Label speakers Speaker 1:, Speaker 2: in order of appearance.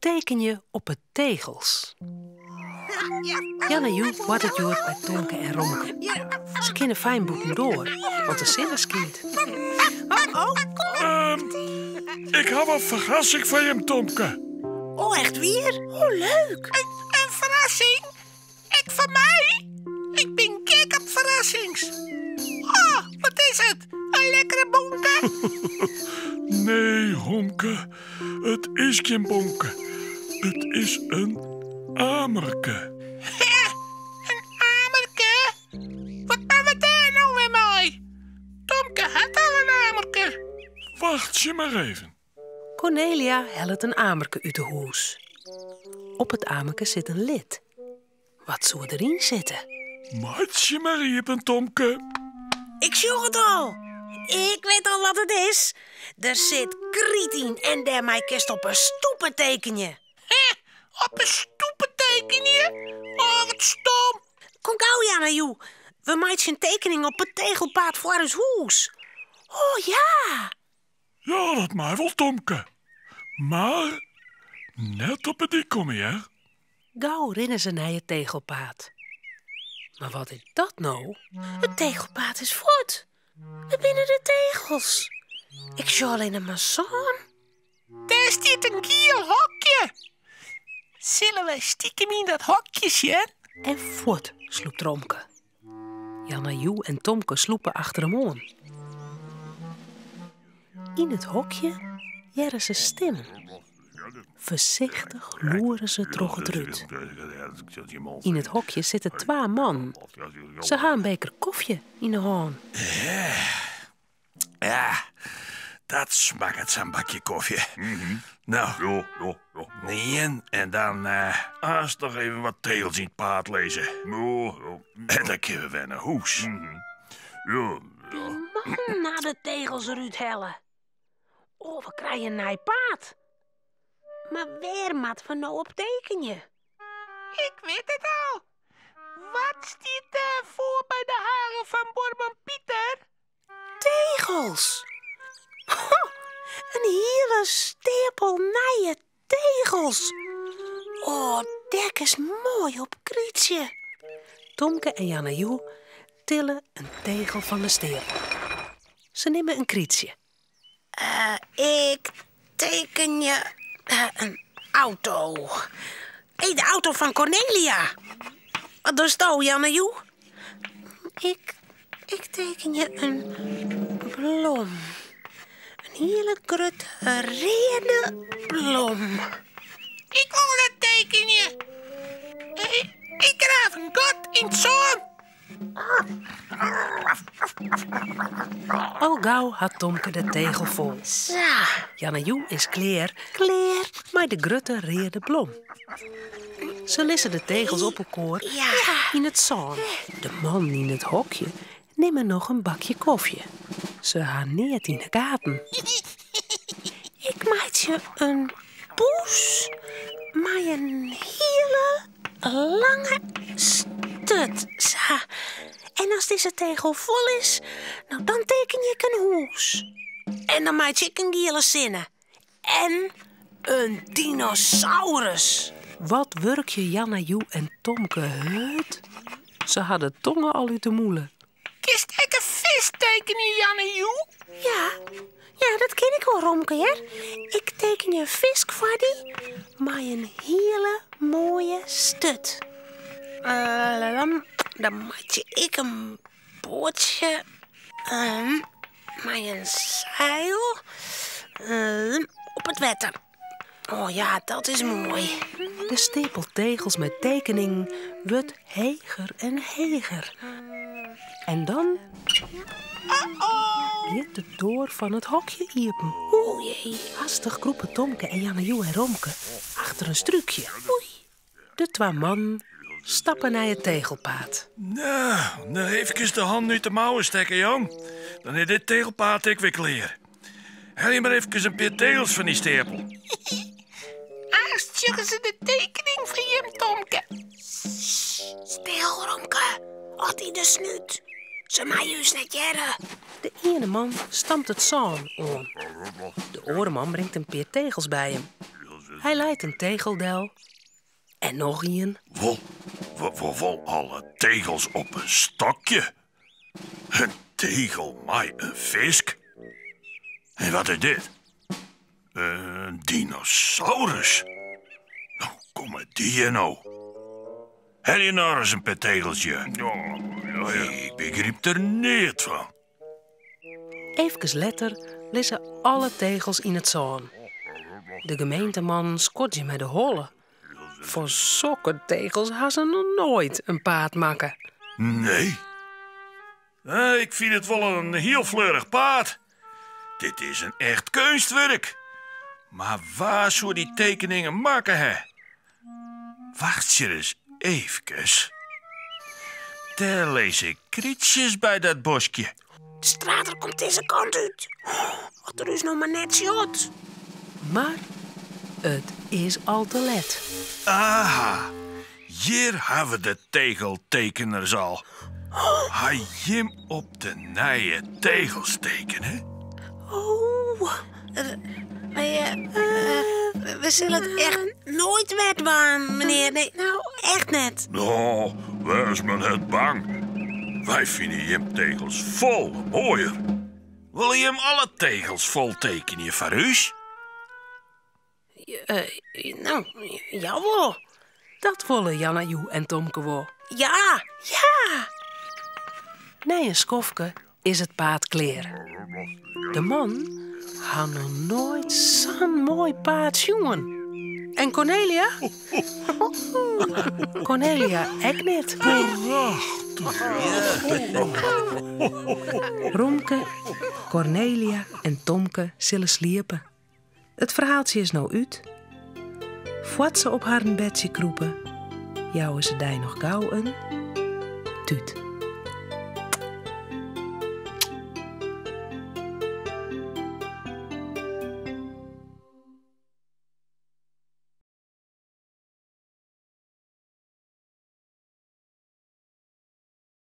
Speaker 1: Tekenje op 'e tegels. Janna Joe boartet hjoed by Tomke en Romke. Se kinne fijn bûtendoar, want de sinne skynt.
Speaker 2: Ehm, ik haw in ferrassing foar jim, Tomke.
Speaker 3: Oh, echt wier? Oh, leuk.
Speaker 4: In ferrassing? Ek foar my? Ik bin gek op ferrassings. Oh, wat is it? In lekkere bonke?
Speaker 2: Nee, Romke, it is gjin bonke. It is in amerke.
Speaker 4: Hè? In amerke? Wat moatte we dêr no wer mei? Tomke hat al in amerke.
Speaker 2: Wachtsje mar even.
Speaker 1: Kornelia hellet in amerke út 'e hûs. Op it amerke sit in lid. Wat soe deryn sitte?
Speaker 2: Meitsje mar iepen, Tomke.
Speaker 3: Ik sjoch it al. Ik wit al wat it is. Der sit kryt yn en dêrmei kinst op 'e stoepe tekenje.
Speaker 4: Hè? Op 'e stoepe tekenje? Oh, wat stom.
Speaker 3: Kom gau, Janna Joe. We meitsje in tekening op it tegelpaad foar ús hûs. Oh ja!
Speaker 2: Ja, dat mei wol, Tomke. Mar net op 'e dyk komme, hear.
Speaker 1: Gau rinne se nei it tegelpaad. Mar wat is dat no?
Speaker 3: It tegelpaad is fuort. Wêr binne de tegels? Ik sjoch allinne mar sân.
Speaker 4: Dêr stiet in giel hokje. Sille wy stikem yn dat hokje sjen?
Speaker 1: En fuort slûpt Romke. Janna Joe en Tomke slûpe achter him oan. Yn it hokje hearre se stimmen. Foarsichtich loere se troch it rút. Yn it hokje sitte twa mannen. Se ha in beker kofje yn 'e hân.
Speaker 5: Ja, dat smakket sa'n bakje kofje. No, ien en dan aanst noch even wat tegels yn it paad lizze. En dan kinne we wer nei hûs.
Speaker 3: Dy mannen ha de tegels derút helle. Oh, we krije in nij paad. Mar wêr moatte we no op tekenje?
Speaker 4: Ik wit it al. Wat stiet dêr foar by de hage fan buorman Pieter?
Speaker 3: Tegels! Ho, in hiele steapel nije tegels! Oh, dêr kinst moai op krytsje.
Speaker 1: Tomke en Janna Joe tille in tegel fan de steapel. Se nimme in krytsje.
Speaker 3: Ik tekenje in auto. Hé, de auto fan Kornelia. Wat dochsto, Janna Joe? Ik, ik tekenje in blom. In hiele grutte reade blom.
Speaker 4: Ik wol net tekenje. Ik graaf in gat yn it sân.
Speaker 1: Al gau hat Tomke de tegel fol.
Speaker 3: Sa.
Speaker 1: Janna Joe is klear.
Speaker 3: Klear.
Speaker 1: Mei de grutte reade blom. Se lizze de tegels op elkoar yn it sân. De mannen yn it hokje nimme noch in bakje kofje. Se ha neat yn 'e gaten.
Speaker 3: Ik meitsje in poes mei in hiele lange sturt. Sa. En as dizze tegel fol is, no dan tekenje ik in hûs. En dan meitsje ik in giele sinne. En in dinosaurus.
Speaker 1: Wat wurkje Janna Joe en Tomke hurd. Se ha de tonge al út de mûle.
Speaker 4: Kinst ek in fisk tekenje, Janna Joe?
Speaker 3: Ja, ja, dat kin ik wol, Romke, hear. Ik tekenje in fisk foar dy mei in hiele moaie sturt. Dan meitsje ik in boatsje mei in seil op it wetter. Oh ja, dat is moai.
Speaker 1: De steapel tegels mei tekeningen wurdt heger en heger. En dan giet de doar fan it hokje iepen.
Speaker 3: O jee.
Speaker 1: Hastich krûpe Tomke en Janna Joe en Romke achter in strúkje.
Speaker 3: Oei.
Speaker 1: De twa mannen stappe nei it tegelpaad.
Speaker 5: Nou, noch eefkes de hannen út de mouwen stekke, jong. Dan is dit tegelpaad ek wer klear. Helje mar eefkes in pear tegels fan dy steapel.
Speaker 4: Aanst sjogge se de tekening fan jim, Tomke.
Speaker 3: Stil, Romke. Hâld yn de snút. Se meie ús net hearre.
Speaker 1: De iene man stampt it sân oan. De oare man bringt in pear tegels by him. Hy leit in tegel del en noch ien.
Speaker 5: Wol, wol, wol alle tegels op in stokje. In tegel mei in fisk. En wat is dit? In dinosaurus. No, komme dy hjir no. Helje nochris in pear tegels hjir. Ik begryp der neat fan.
Speaker 1: Eefkes letter lizze alle tegels yn it sân. De gemeentemannen skodzje mei de holle. Fan sokke tegels ha se noch noait in paad makke.
Speaker 5: Nee. Ik fyn it wol in hiel fleurich paad. Dit is in echt keunstwurk. Mar wa soe dy tekeningen makke ha? Wachtsje ris eefkes. Dêr lizze krytsjes by dat boskje.
Speaker 3: De strater komt dizze kant út. As er ús no mar net sjocht.
Speaker 1: Mar it is al te let.
Speaker 5: Aha, hjir ha we de tegeltekeners al. Ha jim op de nije tegels tekene?
Speaker 3: Oh, we sille it echt noait wer dwaan, menear. Nee, no, echt net.
Speaker 5: No, wês mar net bang. Wy fine jim tegels folle moaier. Wolle jim alle tegels fol tekenje foar ús?
Speaker 3: No, jawol.
Speaker 1: Dat wolle Janna-Joe en Tomke wol.
Speaker 3: Ja, ja!
Speaker 1: Nei in skoftke is it paad klear. De mannen ha noch noait sa'n moai paad sjoen. En Kornelia? Kornelia ek net. Romke, Kornelia en Tomke sille sliepe. It ferhaaltsje is no út. Foar't se op harren bedsje krûpe, jouwe se dy noch gau in tút.